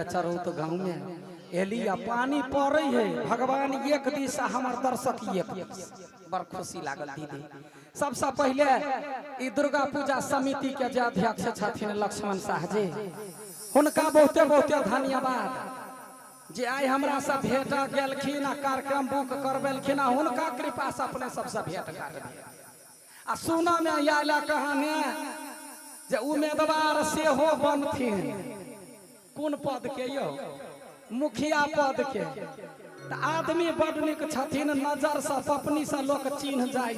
चरौत गाँव में एली आ पानी पड़े है। भगवान एक दिस आ हमर दर्शक एक दिस। बड़ खुशी लागल दीदी। सबसे पहले ई दुर्गा पूजा समिति के जे अध्यक्ष छथिन लक्ष्मण शाह जी, हुनका बहुते बहुते धन्यवाद जे आइ हमरा से भेंट गेलखिन आ कार्यक्रम बुक करबेलखिन आ हुनका कृपा से अपने सबसे भेंट घाट भेल। आ सुनऽ में आयल कहानी जे उम्मीदवार सेहो बनथिन। कोन पद के यौ? मुखिया पद के। तऽ आदमी बड नीक छथिन, नजर से पपनी से लोक चिन्ह जाइ।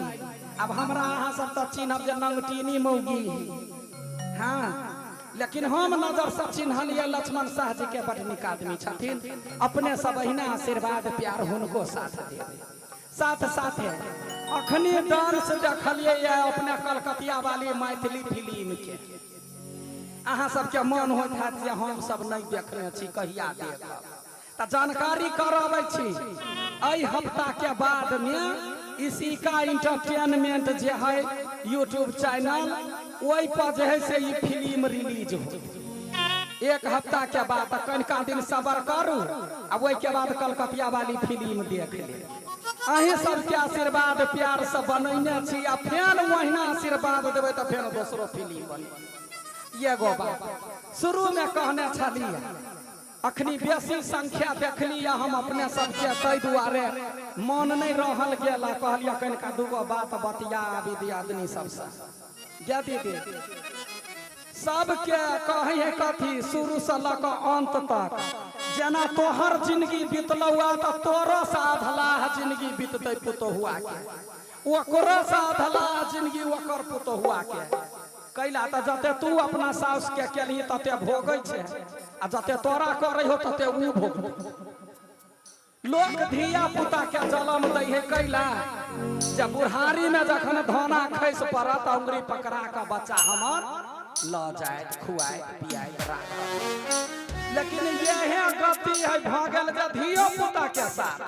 आब हमरा अहाँ सब तऽ चिन्हब जे नंगटीनी मौगी, हाँ, लेकिन हम नजर से चिन्हलियै लक्ष्मण शाह जी के, बड नीक आदमी छथिन। अपने सब अहिना आशीर्वाद प्यार हुनको साथ देबै। साथ साथे अखनी डांस देखलियै अपने कलकतिया वाली मैथिली फिल्म के। अहाँ सबके मन होइत हैत जे हम सब नहि देखने छी, कहिया देखब? तऽ जानकारी करबै छी, एहि हफ्ता के बाद में इसिका इंटरटेनमेंट जे है यूट्यूब चैनल, ओहि पर जे है से ई फिल्म रिलीज होत एक हफ्ता के बाद। तऽ कनिका दिन सबर करू आ ओहि के बाद कलकतिया वाली फिल्म देख लेब। अहीं सबके आशीर्वाद प्यार से बनैने छी आ फेर ओहिना आशीर्वाद देबै तऽ फेर दोसरो फिल्म बनी। एगो बात शुरू में कहने छलियै, अखनी बेसी संख्या देखली हम अपने सबके, ताहि दुआरे मन नहि रहल गेल आ कहलियै कनिका दूगो बात बतिया आबी दियादनी सबसँ। गे दीदी, सबके कहै है कथी शुरू से लऽ कऽ अंत तक जेना तोहर जिंदगी बीतलौआ तऽ तोरो से अधलाह जिंदगी बीततै पुतोहुआ के, ओकरो से अधलाह जिंदगी ओकर पुतोहुआ के। कैला तऽ जते तू अपना साउस के केलही तते भोगै छै आ जते तोरा करै हो तते ऊ भोगतै। लोक धिया पुता के जलम दै है कैला जे बुढ़ारी में जखन धोना खसि पड़त उंगरी पकड़ा कऽ बच्चा हमर लऽ जायत, खुआइत पियाइत राखत। लेकिन यह गति है भऽ गेल जे धियो पुता के साथ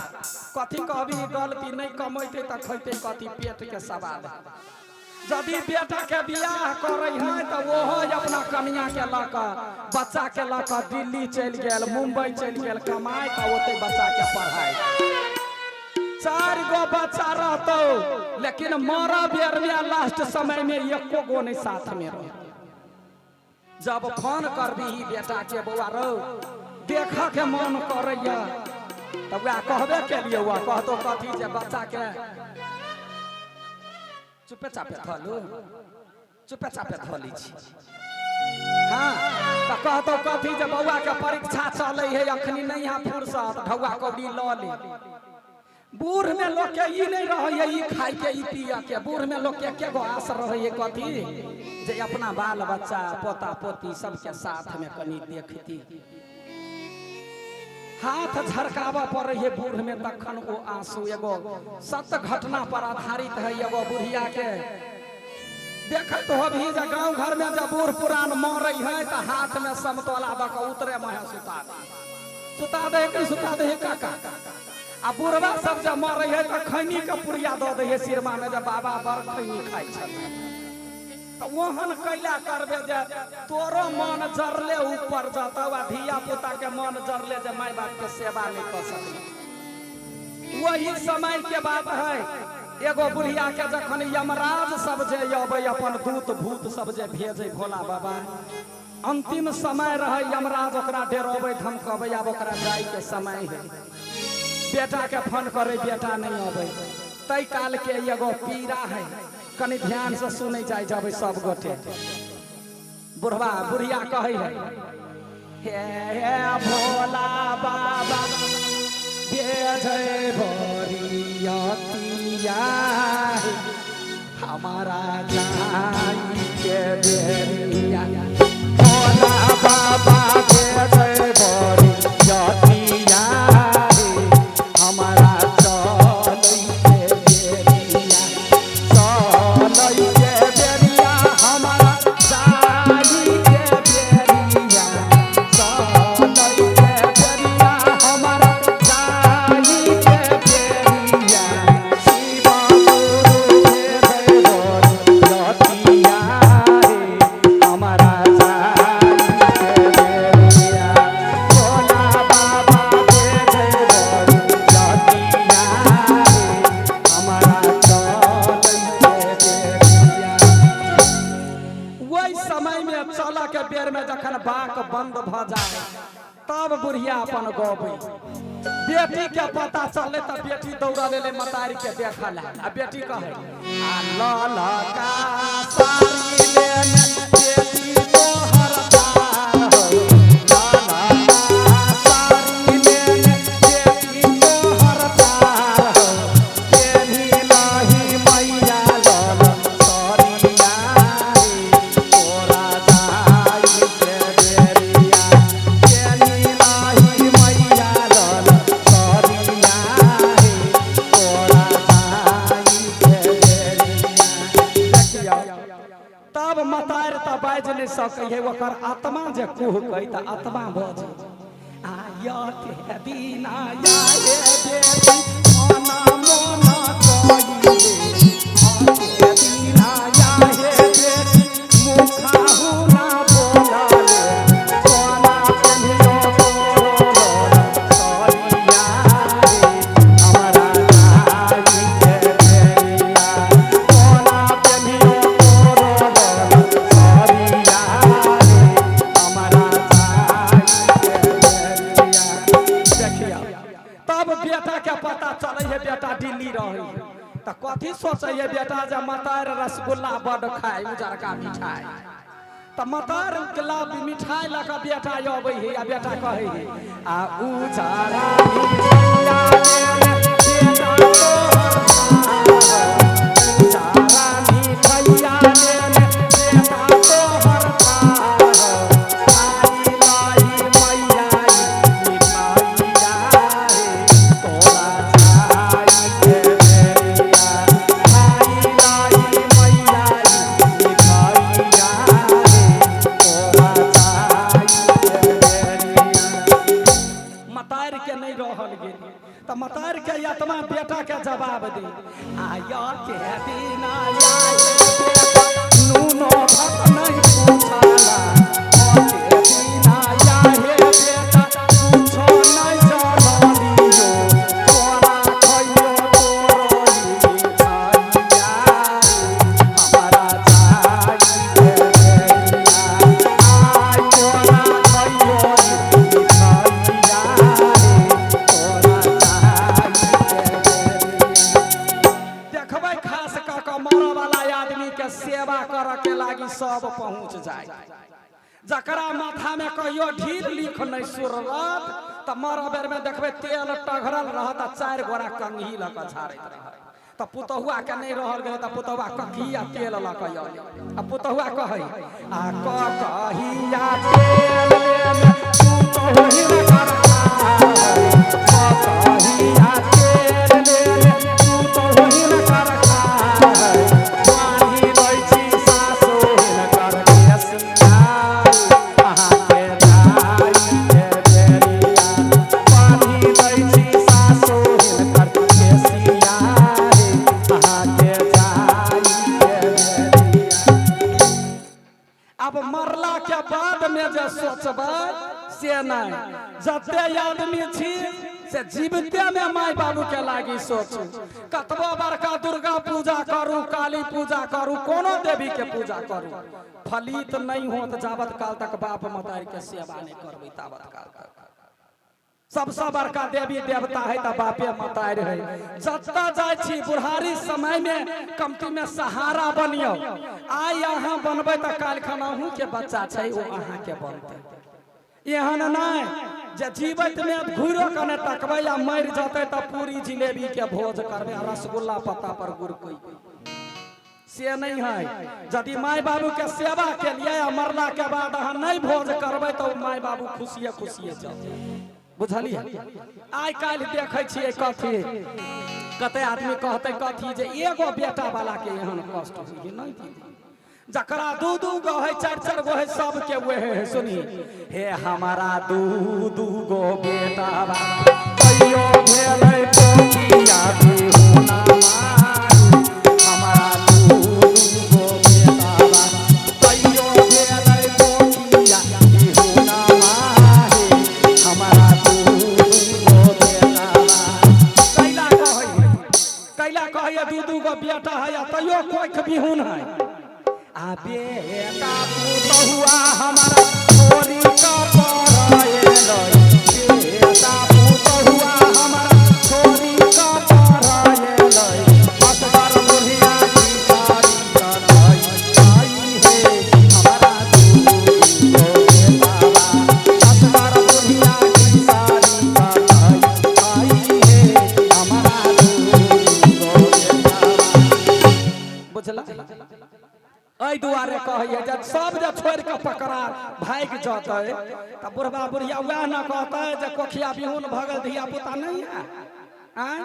कथी कहबी, गलती नहि कमैते तऽ खैते कथी? पेट के सवाल है। यदि बेटा के बियाह करे है तऽ ओहो अपना कनिया के लऽ कऽ, बच्चा के लऽ कऽ दिल्ली चलि गेल, मुंबई चलि गेल कमाए कऽ, ओते बच्चा के पढ़ाई। चारि गो बच्चा रहतौ लेकिन मरऽ बेर में लास्ट समय में एको गो नहीं साथ में रहतौ। जब फोन करबी बेटा के, बौआ रौ देखऽ के मन करैया, तऽ वएह कहबे केलियै, वएह कहतो कथी जे बच्चा के चुपे चापे धऽ लू, चुपे चापे धऽ लै छी। हाँ, तऽ कहतो कथी जे बौआ के परीक्षा चलै है, अखनी नहीं है फुर्सत, ढौआ कौड़ी लऽ ले। बूढ़ में लोग के ई नहीं रहे है ई खाए के ई पिए के। बूढ़ में लोग के एके गो आस रहे है कथी जे अपना बाल बच्चा पोता पोती सबके साथ में कनी देखती। हाथ झरकाबऽ पड़े है बूढ़ में तखन ओ आंसू। एगो सत्य घटना पर आधारित है। एगो बुढ़िया के देखत होबही जे गांव घर में जब बूढ़ पुरान मरे है तऽ हाथ में समतोला दऽ कऽ उतरे महे सुता दे, सुता दे कि सुता दे काका। आ बुढ़वा सब जब मरे है तऽ खैनी के पुड़िया दऽ दै है सिरमा में जे बाबा बड़ खैनी खाइ छथिन। तऽ ओहन कैला करबे जे तोरो मन जरले ऊपर जतौ आ धिया पुता के मन जरले जे माय बाप के सेवा नहीं कऽ सकली। वही समय के बात है, एगो बुढ़िया के जखन यमराज सब जे अबै, अपन दूत भूत सब जे भेजै भोला बाबा, अंतिम समय रहे, यमराज ओकरा डरबै धमकबै, आब ओकरा जाय के समय है। बेटा के फोन करे, बेटा नहीं अबै। तै काल के एगो पीड़ा है, कनि ध्यान से सुनै जाय जबै सब गोटे। बुढ़वा बुढ़िया कहै है, हे हे भोला बाबा भेजै बरियतिया हमारा जाई के बेरिया, भोला बाबा भेजै बरियतिया हमारा चलै के बेरिया, चलै के बेरिया हमारा जाई के बेरिया, चलै के बेरिया हमारा जाई के बेरिया, शिव गुरु भेजै बरियतिया रे हमारा जाई के बेरिया। तब बुढ़िया अपन गबै। बेटी के पता चलले त बेटी दौड़ल एलै मतारी के देखल आ बेटी कहे आ ललका साड़ी लेने बेटी तोहर तार हो, ललका साड़ी लेने बेटी तोहर तार हो, पेन्ही लही मैया लल सरिया रे, तोरा जाई के बेरिया, पेन्ही लही मैया लल सरिया रे, तोरा जाई के बेरिया। देखियौ, तब मतार त बाजि नहि सकै है, ओकर आत्मा जे कुहकै त आत्मा बजै। आय के दिना आये बेटी मना मना कइले, आय के दिना आये बेटी मुखाहु ना बोलाले, कोना पेन्हियो तोरो सरिया रे, हमरा जाई के बेरिया, कोना पेन्हियो तोरो सरिया रे, हमरा जाई के बेरिया। देखियौ, तब बेटा के पता चलै है, बेटा दिल्ली रहै है त कथी सोचै है बेटा जे मतार रसगुल्ला बड खाय उजरका मिठाई, त मतार के मिठाई लऽ कऽ बेटा अबै है आ बेटा कहै है आ उजरा मिठैया लेने बेटा तोहर तार, उजरा मिठैया लेने बेटा तोहर तार, आई लही मैया मिठाइया रे, तोरा जाई के बेरिया, आई लही मैया मिठाइया रे, तोरा जाई के बेरिया। मतार के नहीं रहल गेल त मतार के आत्मा बेटा के जवाब दे, आय के दिना आये बेटा नूनो भत नहीं पूछाला, के दिना आये बेटा पूछो नहीं जनलियो, तोरा खइयो तोरो मिठाइया रे, हमरा जाई के बेरिया, आइ तोरा खइयो मिठाइया रे, तोरा जाई के बेरिया। देखबै खास कऽ कऽ मरऽ वाला आदमी के सेवा करऽ के लागी सब पहुँच जाय, जकरा माथा में कहियो ढील लिख नहीं सुरलत त मरऽ बेर में देखबै तेल टघरल रहत आ 4 गोरा कंघी लऽ कऽ झाड़ैत रहत। त पुतहुआ के नहीं रहल गेलै त पुतहुआ कंघी आ तेल लऽ कऽ अयलै आ पुतहुआ कहै आ कहिया तेल लेने पुतहुही न करखाय, कहिया तेल लेने पुतहुही न करखाय, बान्हि दै छी सासु हिनकर केसिया, अहाँके जाई के बेरिया, बान्हि दै छी सासु हिनकर केसिया रे, अहाँके जाई के बेरिया। अब मरला के बाद में जे सोचबै से नहीं, जते आदमी छी से जीवते में माय बाबू के लागी सोचू। कतबो बड़का दुर्गा पूजा करू, काली पूजा करू, कोनो देवी के पूजा करू, फलित नहीं होत जाबत काल तक बाप मतारी के सेवा नहीं करबै ताबत काल तक। सबसे बड़का देवी देवता है त बापे मतारी है। जतऽ जाइ छी बुढ़ारी समय में कमती में सहारा बनियौ, आइ अहाँ बनबै त काल्हि खन अहूँ के बच्चा छै ओ अहाँ के बनतै। एहन नहि जे जीवैत में घुरो कऽ नहि तकबै आ मरि जेतै त पूरी जिलेबी के भोज करबै आ रसगुल्ला पत्ता पर गुड़कै, से नहीं है। यदि माय बाबू के सेवा के लिए आ मरला के बाद अहाँ नहीं भोज करबै त ओ my बाबू खुशिये खुशिये जतै। बुझलियै? आइ काल्हि देखै छियै कथी कते आदमी कहतै कथी जे एगो बेटा वाला के एहन कष्ट होइए नहीं दीदी, जकरा 2 2 गो है 4 4 गो है सबके वहे है। सुनी हे हमारा 2 2 गो बेटा बा, कहियो भेलै पोखिया बिहुना मारू, हमारा 2 2 गो बेटा बा, कहियो भेलै पोखिया बिहुना मारू, हमारा 2 2 गो बेटा बा। कैला कहै है, कैला कहै है 2 2 गो बेटा है आ तैयो कोख बिहुन है। आ बेटा पुतहुआ हमारा छोरी का पराए जतै तऽ बुढ़बा बुढ़िया वएह ने कहतै जे कोखिया बिहुन भऽ गेल, धिया पुता नहि है। आँय,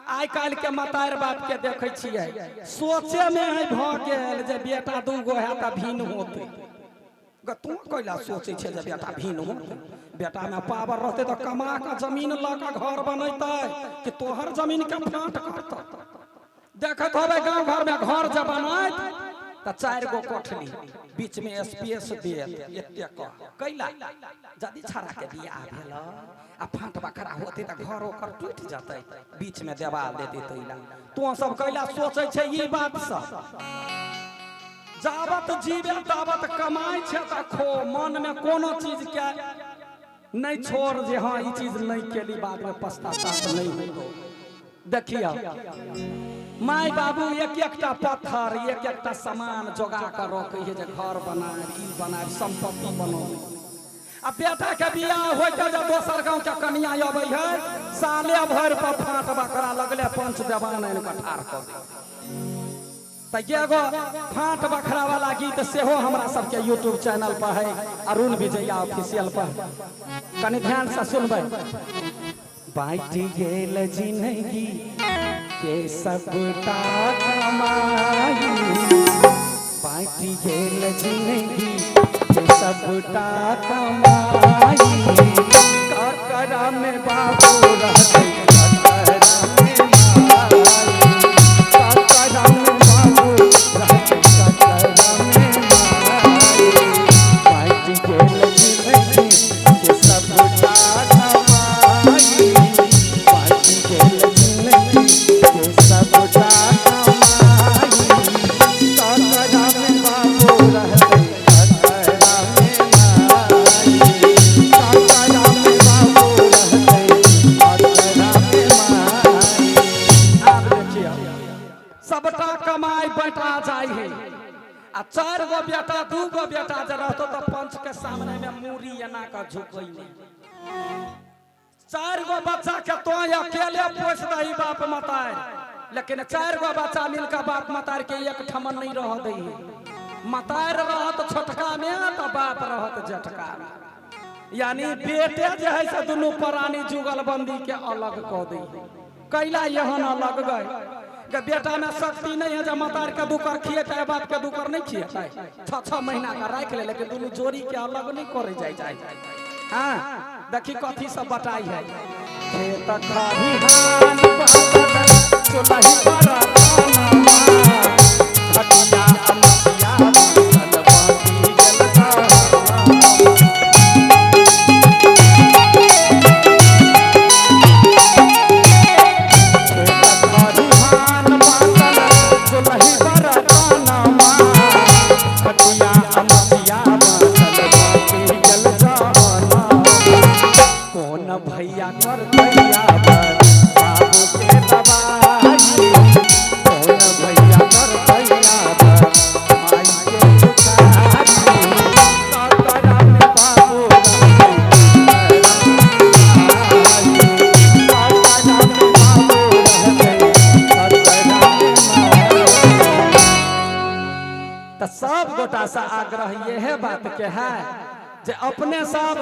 आइ काल्हि के मतारि बाप के देखै छियै, सोचे मे है भऽ गेल जे बेटा दूगो है तऽ भिन्न होतै। ग तू कैला सोचै छै जे बेटा भिन्न होतै? बेटा मे पावर रहतै तऽ कमा कऽ जमीन लऽ कऽ घर बनेतै कि तोहर जमीन के फाँट करतै? देखैत होबै गाँव घर में घर जे बनायत तऽ 4 गो कोठली, बीच में स्पेस देत एतेक। कैला? यदि छड़ा के बियाह भेल आ फाँट बखरा होतै तऽ घर ओकर टूटि जेतै, बीच में देवाल दे देतै। ला तू सब कैला सोचै छै ई बात सब? जाबत जीवे ताबत कमाइ छै तऽ खो, मन में कोनो चीज के नहीं छोड़ जे हाँ ई चीज नहीं केली, बाद में पछताता नहीं होतो। देखियो माय बाबू एक एकटा पत्थर, एक एकटा सामान जोगा कऽ रखै है जे घर बनायब, ई बनायब, संपत्ति बनाब। आ बेटा के बियाह होइते जे दोसर गाँव के कनिया अबै है, साले भरि पर फाँट बकरा लगले पंच देवान आनि कऽ ठाढ़ कऽ दै। तऽ एगो फाँट बखरा वाला गीत सेहो हमरा सबके यूट्यूब चैनल पर है, अरुण विजया ऑफिशियल पर, कनि ध्यान से सुनबै। बाँटि गेल जिंदगी के सबटा कमाई, बाँटि गेल जिंदगी के सबटा कमाई, ककरा में बाबू रहतै, ककरा में माई, ककरा में बाबू रहतै, ककरा में माई, बाँटि गेल जिंदगी के सबटा कमाई, बाँटि गेल जिंदगी के सबटा कमाई, ककरा में बाबू रहतै, ककरा में माई, ककरा में बाबू रहतै, ककरा में माई। आब देखियौ, सबटा कमाई बँटा जाइ है आ 4 गो बेटा 2 गो बेटा जे रहतो तऽ पंच के सामने में मूड़ी एना कऽ झुकै नहि। 4 गो बच्चा के तो अकेले पोस दही बाप मतार, लेकिन 4 गो बच्चा मिलकर बाप मतार के एक ठमन नहीं रह दै है। मतार रहत छोटका में तऽ बाप रहत जेठका में, यानी बेटे जे है से दुनू प्राणी जुगलबंदी के अलग कऽ दै है। कैला एहन अलग गए के बेटा में शक्ति नहीं है जे मतार के दू कर खिएतै, बाप के दू कर नहीं खिएतै, 6-6 महीना का राखि ले, लेकिन दुनू जोड़ी के अलग नहीं करे जाय जाय। हाँ देखी कथी सब बटाई है। खेत खरिहान बाटल, चुलही पर दानमा, खटिया अमतिया बाटल, बाटी गेल दानमा। खेत खरिहान बाटल, चुलही पर दानमा, खटिया अमतिया बाटल, बाटी गेल दानमा। कौन भैया करतैया बाबू के दवाई, कौन भैया करतैया माई के पुकारी, ककरा में बाबू रहतै, ककरा में बाबू रहतै, ककरा में माई। तऽ सब गोटा से आग्रह यह बात के है जे अपने सब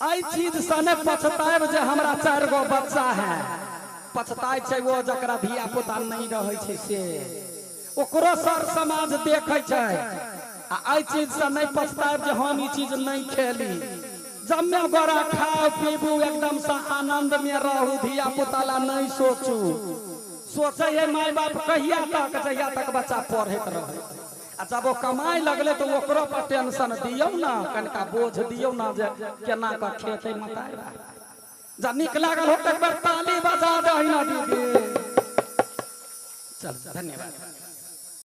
एहि चीज से नहि पछताएब जे हमरा 4 गो बच्चा है। पछताए छै ओ जकरा धिया पुता नहीं रहै छै से, ओकरो सर समाज देखै छै। आ एहि चीज से नहि पछताएब जे हम ई चीज नहीं खेली। जम्मे गोरा खाउ पीबू, एकदम से आनंद में रहू, धिया पुता ला नहीं सोचू। सोचे है माय बाप कहिया तक, जहिया तक बच्चा पढ़ैत रहे। आ जब ओ कमाइ लगले तऽ ओकरो पर टेंशन दियौ ना, कनिका बोझ दियौ ना जे केना कऽ खेतै मताइ। जा नीक लागल हो तऽ एक बेर ताली बजा दही ना दीदी। चल धन्यवाद।